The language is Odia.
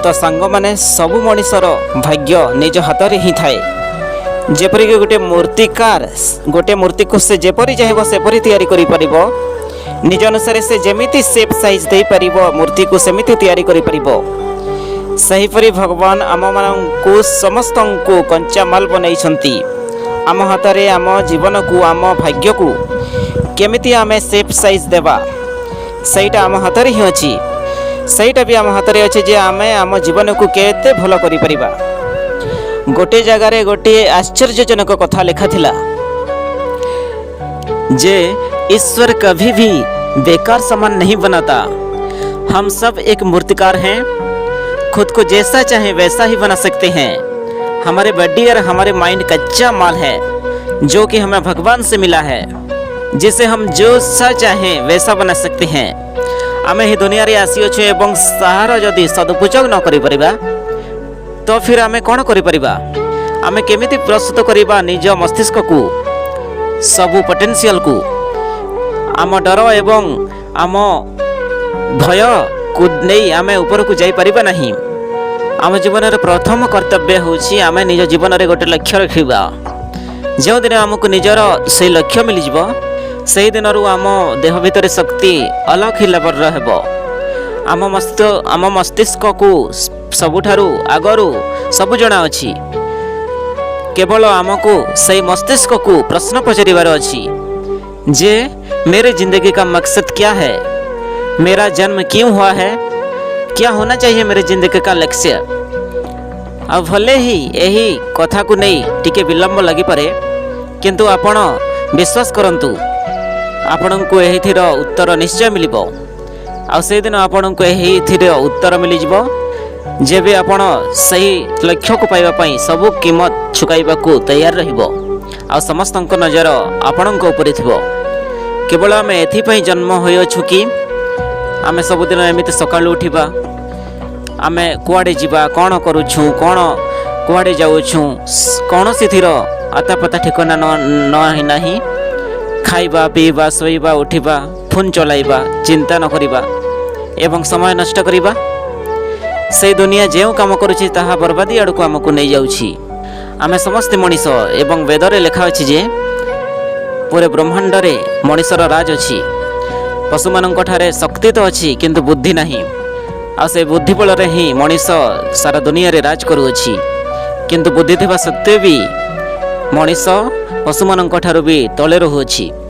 ତ ସାଙ୍ଗମାନେ, ସବୁ ମଣିଷର ଭାଗ୍ୟ ନିଜ ହାତରେ ହିଁ ଥାଏ। ଯେପରିକି ଗୋଟିଏ ମୂର୍ତ୍ତିକାର ଗୋଟିଏ ମୂର୍ତ୍ତିକୁ ସେ ଯେପରି ଚାହିଁବ ସେପରି ତିଆରି କରିପାରିବ। ନିଜ ଅନୁସାରେ ସେ ଯେମିତି ସେପ୍ ସାଇଜ୍ ଦେଇପାରିବ, ମୂର୍ତ୍ତିକୁ ସେମିତି ତିଆରି କରିପାରିବ। ସେହିପରି ଭଗବାନ ଆମମାନଙ୍କୁ ସମସ୍ତଙ୍କୁ କଞ୍ଚାମାଲ ବନେଇଛନ୍ତି। ଆମ ହାତରେ ଆମ ଜୀବନକୁ, ଆମ ଭାଗ୍ୟକୁ କେମିତି ଆମେ ସେପ୍ ସାଇଜ୍ ଦେବା, ସେଇଟା ଆମ ହାତରେ ହିଁ ଅଛି। ସେଇଟା ବି ଆମ ହାତରେ ଅଛି ଯେ ଆମେ ଆମ ଜୀବନକୁ କେତେ ଭଲ କରିପାରିବା। ଗୋଟିଏ ଜାଗାରେ ଗୋଟିଏ ଆଶ୍ଚର୍ଯ୍ୟଜନକ କଥା ଲେଖା ଥିଲା ଯେ ईश्वर कभी भी बेकार सामान नहीं बनाता। हम सब एक मूर्तिकार हैं। खुद को जैसा चाहे वैसा ही बना सकते हैं। हमारे बॉडी और हमारे माइंड कच्चा माल है, जो कि हमें भगवान से मिला है, जिसे हम जैसा चाहें वैसा बना सकते हैं। ଆମେ ଏହି ଦୁନିଆରେ ଆସିଅଛୁ ଏବଂ ତାହାର ଯଦି ସଦୁପଯୋଗ ନ କରିପାରିବା, ତ ଫିର ଆମେ କ'ଣ କରିପାରିବା? ଆମେ କେମିତି ପ୍ରସ୍ତୁତ କରିବା ନିଜ ମସ୍ତିଷ୍କକୁ, ସବୁ ପଟେନ୍ସିଆଲକୁ? ଆମ ଡର ଏବଂ ଆମ ଭୟକୁ ନେଇ ଆମେ ଉପରକୁ ଯାଇପାରିବା ନାହିଁ। ଆମ ଜୀବନର ପ୍ରଥମ କର୍ତ୍ତବ୍ୟ ହେଉଛି ଆମେ ନିଜ ଜୀବନରେ ଗୋଟେ ଲକ୍ଷ୍ୟ ରଖିବା। ଯେଉଁଦିନ ଆମକୁ ନିଜର ସେଇ ଲକ୍ଷ୍ୟ ମିଳିଯିବ, ସେହି ଦିନରୁ ଆମ ଦେହ ଭିତରେ ଶକ୍ତି ଅଲଗ ହିଁ ଲେଭଲର ହେବ। ଆମ ମସ୍ତିଷ୍କକୁ ସବୁଠାରୁ ଆଗରୁ ସବୁ ଜଣା ଅଛି। କେବଳ ଆମକୁ ସେଇ ମସ୍ତିଷ୍କକୁ ପ୍ରଶ୍ନ ପଚାରିବାର ଅଛି ଯେ मेरे ज़िंदगी का मकसद क्या है? मेरा जन्म क्यों हुआ है? क्या होना चाहिए मेरे ज़िंदगी का लक्ष्य? ଆଉ ଭଲେ ହିଁ ଏହି କଥାକୁ ନେଇ ଟିକେ ବିଳମ୍ବ ଲାଗିପାରେ, କିନ୍ତୁ ଆପଣ ବିଶ୍ୱାସ କରନ୍ତୁ, ଆପଣଙ୍କୁ ଏହିଥିର ଉତ୍ତର ନିଶ୍ଚୟ ମିଳିବ। ଆଉ ସେଇଦିନ ଆପଣଙ୍କୁ ଏହିଥିର ଉତ୍ତର ମିଳିଯିବ, ଯେବେ ଆପଣ ସେହି ଲକ୍ଷ୍ୟକୁ ପାଇବା ପାଇଁ ସବୁ କିମତ ଚୁକାଇବାକୁ ତୈୟାର ରହିବ ଆଉ ସମସ୍ତଙ୍କ ନଜର ଆପଣଙ୍କ ଉପରେ ଥିବ। କେବଳ ଆମେ ଏଥିପାଇଁ ଜନ୍ମ ହୋଇଅଛୁ କି ଆମେ ସବୁଦିନ ଏମିତି ସକାଳୁ ଉଠିବା, ଆମେ କୁଆଡ଼େ ଯିବା, କ'ଣ କରୁଛୁ, କ'ଣ କୁଆଡ଼େ ଯାଉଛୁ, କୌଣସିଥିର ଆତାପତା ଠିକଣା ନ ନାହିଁ। ଖାଇବା, ପିଇବା, ଶୋଇବା, ଉଠିବା, ଫୋନ୍ ଚଲାଇବା, ଚିନ୍ତା ନ କରିବା ଏବଂ ସମୟ ନଷ୍ଟ କରିବା। ସେଇ ଦୁନିଆ ଯେଉଁ କାମ କରୁଛି, ତାହା ବର୍ବାଦୀ ଆଡ଼କୁ ଆମକୁ ନେଇଯାଉଛି। ଆମେ ସମସ୍ତେ ମଣିଷ ଏବଂ ବେଦରେ ଲେଖା ଅଛି ଯେ ପୁରା ବ୍ରହ୍ମାଣ୍ଡରେ ମଣିଷର ରାଜ ଅଛି। ପଶୁମାନଙ୍କ ଠାରେ ଶକ୍ତି ତ ଅଛି, କିନ୍ତୁ ବୁଦ୍ଧି ନାହିଁ। ଆଉ ସେ ବୁଦ୍ଧି ବଳରେ ହିଁ ମଣିଷ ସାରା ଦୁନିଆରେ ରାଜ କରୁଅଛି। କିନ୍ତୁ ବୁଦ୍ଧି ଥିବା ସତ୍ତ୍ୱେ ବି ମଣିଷ ପଶୁମାନଙ୍କ ଠାରୁ ବି ତଳେ ରହୁଅଛି।